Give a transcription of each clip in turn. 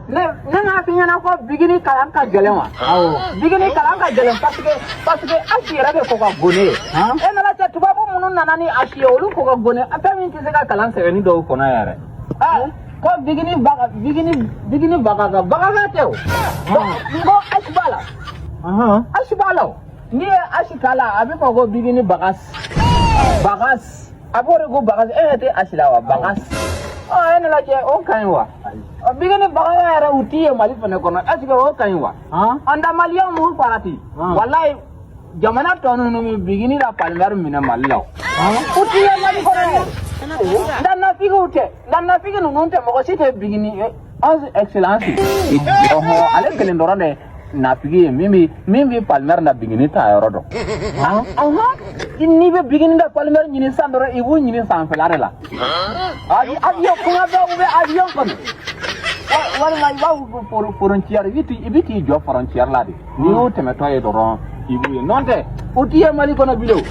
Ne m'a f'i ɲɛna ko bigini kalan ka gɛlɛn wa? Awɔ. Bigini kalan ka gɛlɛn parce que H yɛrɛ de ko ka go ne ye. E nana cɛ, tubabu minnu nana ni H ye, olu ko ka go ne. Fɛn min tɛ se ka kalan sɛbɛnni dɔw kɔnɔ yɛrɛ. Ah, ko bigini baga, bigini, bigini bagaga, bagaga tɛ o. N ko H b'a la. H b'a la o. N'i ye H k'a la, a bɛ fɔ ko bigini bagas. Bagas. A b'o de ko bagas. E ɲɛ tɛ H la wa? Bagas. Ɔ, e nana cɛ, o ka ɲi wa? Ɔ, bigini bagaga yɛrɛ, u t'i ye Mali fɛnɛ kɔnɔ. Est ce que o ka ɲi wa? An da Maliyɛnw m'u farati. Walayi, jamana tɔ ninnu bɛ bigini la palmer minɛ Mali la o. U t'i ye Mali kɔnɔ yɛrɛ. Nka nafigiw tɛ, nka nafigi ninnu tɛ, mɔgɔ si tɛ bigini. Onze excellence. Ɔhɔn, ale kelen dɔrɔn de nafigi ye min bɛ palmer na bigini ta yɔrɔ dɔn. Ɔhɔn, n'i bɛ bigini da palmer ɲini san dɔrɔn, i b'u ɲini sanfɛla de la. Avion kuma bɛɛ, u bɛ avion kɔnɔ. Walima i b'a fɔ ko frontière, i bɛ t'i jɔ frontière la de. N'i y'o tɛmɛtɔ ye dɔrɔn, i b'u ye. N'o tɛ, u t'i ye Mali kɔnɔ bilen o.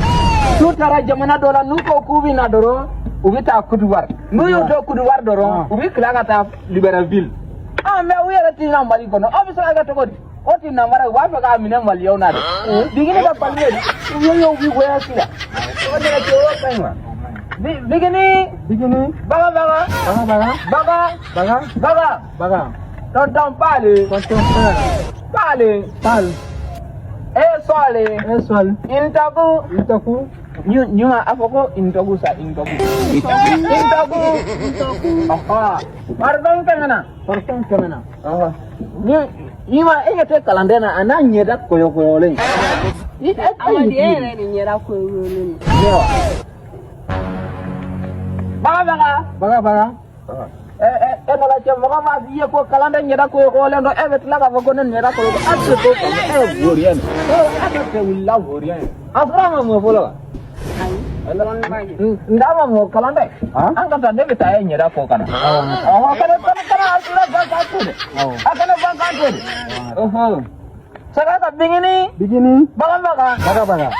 N'u taara jamana dɔ la, n'u ko k'u bɛ na dɔrɔn, u bɛ taa Côte d'Ivoire. N'u y'u to Côte d'Ivoire dɔrɔn, u bɛ tila ka taa Libreville. Ah, mais u yɛrɛ tɛ na Mali kɔnɔ. Aw bɛ se ka kɛ cogo di? O tɛ namara ye, u b'a fɛ k'a minɛ Maliyɛnw na de. Bigini ka palmer, u ye u bɛ voyage la. O de la cɛ, o ka ɲi wa? Bigini. Bigini. Baga baga. Baga baga. Baga. Baga. Baga. Baga. Tonton Pale. Tonton Pale. Pale. Pale. E sɔle. E sol. Intaku. Intaku. Ɲuma a fɔ ko intaku sa, intaku. Intaku. Ɔhɔ. Parfum 100 na. Parfum 100 na. Ɔhɔ. Ni ɲuma, e ɲɛ tɛ kalanden na, a n'a ɲɛda kɔyɔkɔyɔlen. I e. Amadi, e yɛrɛ de ɲɛda koyokoyolen don. Ne wa? Baga baga. Baga baga. E e e nana cɛ, mɔgɔ b'a f'i ye ko kalanden ɲɛda koyokoyolen don, e bɛ tila k'a fɔ ko ne ɲɛda koyokoyo. A tɛ to faamu, e ye vaurien de ye. E tɛ wulila vaurien ye. A fɔra ma mɔ fɔlɔ wa? Ayi. N d'a ma mɔ kalanden. An ka taa, ne bɛ taa e ɲɛda fɔ ka na. Ɔhɔ, kana a tila ban k'an to dɛ. A kana ban k'an to dɛ. Ɔhɔn. Saka ka bingini. Bigini. Baga baga. Baga baga.